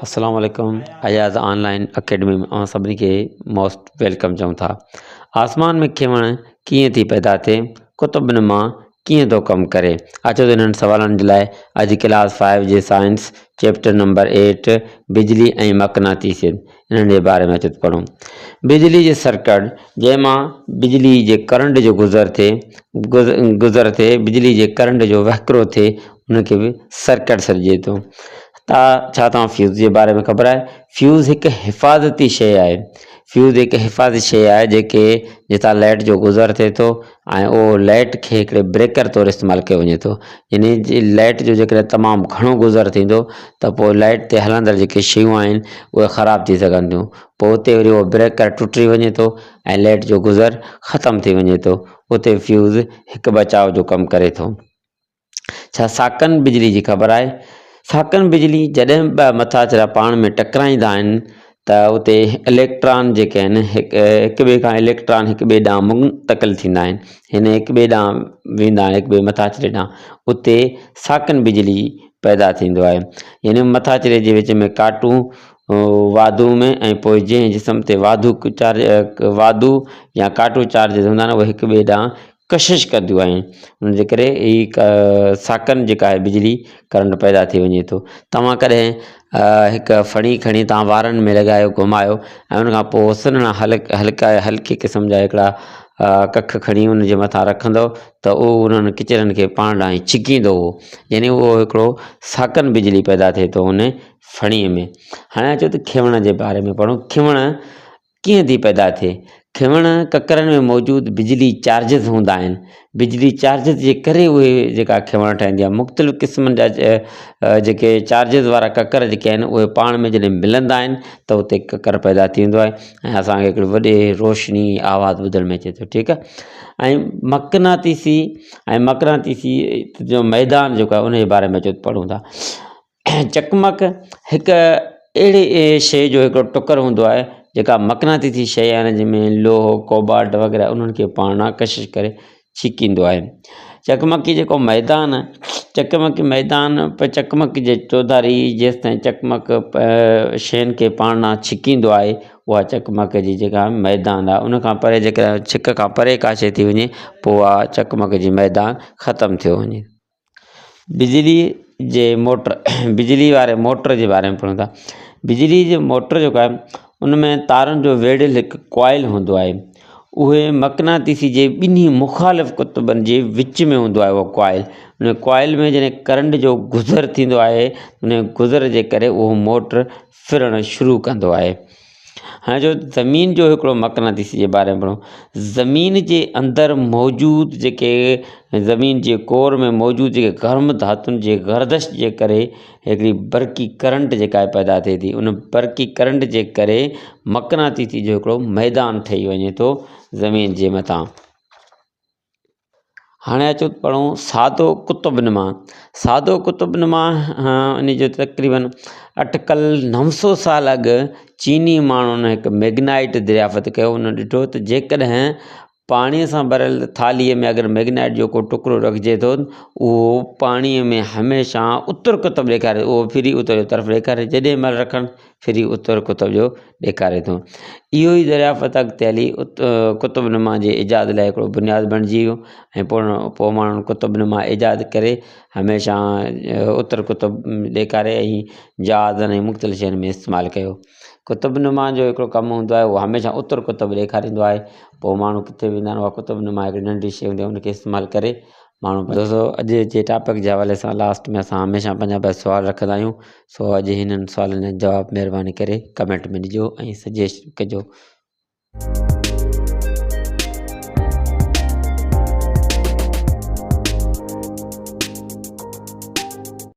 السلام عليڪم Ayaz on line academy ۾ اوهان سڀني کي موسٽ welcome چئون ٿا. آسمان ۾ کيوڻ ڪيئن ٿي پيدا ٿئي؟ قطب نما ڪيئن ٿو ڪم ڪري؟ اچو ته انهن سوالن جي لاء اڄ ڪلاس فائيو جي سائنس چيپٽر نمبر ايٽ بجلي ۽ مقناطيسيت انهن جي باري ۾ اچو ته پڙهون. بجلي جي سرڪٽ جنهن مان بجلي جي ڪرنٽ جو گذر ٿئي گذر ٿئي بجلي جي ڪرنٽ جو وهڪرو ٿئي ان کي به سرڪٽ سڏجي ٿو. تا ڇا توهان فيوز جي باري ۾ خبر آهي؟ فيوز هڪ حفاظتي شيء آهي. فيوز هڪ حفاظتي شيء آهي جيڪي جتان لائٽ جو گذر ٿئي ٿو ۽ اهو لائٽ کي هڪڙي بريڪر طور استعمال ڪيو وڃي ٿو. يعني جي لائٽ جو جيڪڏهن تمام گهڻو گذر ٿيندو ته پوء لائٽ تي هلندڙ جيڪي شيون آهن اهي خراب ٿي سگهن ٿيون. پوء اتي وري اهو بريڪر ٽٽي وڃي ٿو ۽ لائٽ جو گذر ختم ٿي وڃي ٿو. اتي فيوز هڪ بچاء جو ڪم ڪري ٿو. ڇا ساڪن بجلي جي خبر آهي؟ ساڪن بجلي جڏهن به ٻه مٿاڇرا پاڻ ۾ ٽڪرائيندا آهن ته اتي اليڪٽران جيڪي آهن هڪ ٻئي کان اليڪٽران هڪ ٻئي ڏانهن منتقل ٿيندا آهن يعني هڪ ٻئي ڏانهن ويندا آهن هڪ ٻئي مٿاڇري ڏانهن اتي ساڪن بجلي پيدا ٿيندو آهي يعني مٿاڇري جي وچ ۾ ڪاٽون واڌو ۾ ۽ پوء جنهن جسم تي واڌو چارج واڌو يا ڪاٽو چارج هوندا آهن اهي هڪ ٻئي ڏانهن ڪشش ڪنديون آهن ان جي ڪري هي ساڪن جيڪا آهي بجلي ڪرنٽ پيدا ٿي وڃي ٿو توهان ڪڏهن هڪ ڦڻي کڻي توهان وارن ۾ لڳايو گهمايو ۽ ان کان پوء سنهڙا هلڪا هلڪي قسم جا هڪڙا ڪک کڻي ان جي مٿان رکندو ته اهو انهن ڪچرن کي پاڻ ڏانهن ڇڪيندو هو يعني اهو هڪڙو ساڪن بجلي پيدا ٿئي ٿو ان ڦڻي ۾ هاڻي اچو ته کيوڻ جي باري ۾ پڙهون کيوڻ ڪيئن ٿي پيدا ٿئي؟ کنوڻ ڪڪرن ۾ موجود بجلي چارجز هوندا آهن. بجلي چارجز جي ڪري اهي جيڪا کنوڻ ٺهندي آهي. مختلف قسمن جا جيڪي چارجز وارا ڪڪر جيڪي آهن اهي پاڻ ۾ جڏهن ملندا آهن ته اتي ڪڪر پيدا ٿيندو آهي ۽ اسان کي هڪڙي وڏي روشني آواز ٻڌڻ ۾ اچي ٿو ٺيڪ آهي ۽ مقناطيسي ۽ مقناطيسي جو ميدان جيڪو آهي ان جي باري ۾ اچو ته پڙهون ٿا. چقمق هڪ اهڙي شيء جو هڪڙو ٽڪر هوندو آهي جيڪا مقناطيسي شيء آهي جنهن ۾ لوهه ڪوبالٽ وغيره انهن کي پاڻ ڏانهن ڪشش ڪري ڇڪيندو آهي چقمقي جيڪو ميدان چقمقي ميدان چقمق جي چوڌاري جيستائين چقمق شين کي پاڻ ڏانهن ڇڪيندو آهي اها چقمق جي جيڪا ميدان آهي ان کان پري جيڪڏهن ڇڪ کان پري ڪا شيء ٿي وڃي پوء اها چقمق جي ميدان ختم ٿيو وڃي. بجلي جي موٽر بجلي واري موٽر جي باري ۾ پڙهون ٿا بجلي جي موٽر جيڪو آهي ان ۾ تارن جو ويڙهيل هڪ ڪوائل هوندو آهي اهي مقناطيسي جي ٻنهي مخالف قطبن جي وچ ۾ هوندو آهي اهو ڪوائل ان ڪوائل ۾ جڏهن ڪرنٽ جو گذر ٿيندو آهي ان گذر جي ڪري اهو موٽر ڦرڻ شروع ڪندو آهي. هاڻي جو زمين جو هڪڙو مقناطيسي جي باري ۾ پڙهون زمين جي اندر موجود جيڪي زمين جي ڪور ۾ موجود جيڪي گرم ڌاتن جي گردش جي ڪري هڪڙي برقي ڪرنٽ جيڪا پيدا ٿئي ٿي ان برقي ڪرنٽ جي ڪري مقناطيسي جو هڪڙو ميدان ٺهي وڃي ٿو زمين جي مٿان. هاڻي اچو ته پڙهون سادو قطب نما سادو قطب نما ان جو تقريبن اٽڪل 900 سال اڳ چيني ماڻهن هڪ ميگنائيٽ دريافت ڪيو ان ڏٺو ته جيڪڏهن پاڻيء سان ڀريل ٿالهيء ۾ اگر ميگنائيٽ جو ڪو ٽڪرو رکجي ٿو اهو پاڻيء ۾ هميشه اتر قطب ڏيکاري اهو ڦري اتر جو طرف ڏيکاري جيڏي مهل رکن ڦري اتر قطب جو ڏيکاري ٿو. اهو ئي دريافت اڳتي هلي قطب نما جي ايجاد لاء هڪڙو بنياد بڻجي ويو ۽ پوء ماڻهن قطب نما ايجاد ڪري هميشه اتر قطب ڏيکاري ۽ جهازن ۽ مختلف شين ۾ استعمال ڪيو. قطب نما جو هڪڙو ڪم هوندو آهي اهو هميشه اتر قطب ڏيکاريندو آهي پوء ماڻهو ڪٿي ويندا آهن اها قطب نما هڪڙي ننڍي شي هوندي آهي ان کي استعمال ڪري ماڻهو دوستو اڄ جي ٽاپڪ جي حوالي سان لاسٽ ۾ اسان هميشه پنهنجا پنهنجا سوال رکندا آهيون سو اڄ هنن سوالن جا جواب مهرباني ڪري ڪمينٽ ۾ ڏجو ۽ سجيسٽ ڪجو.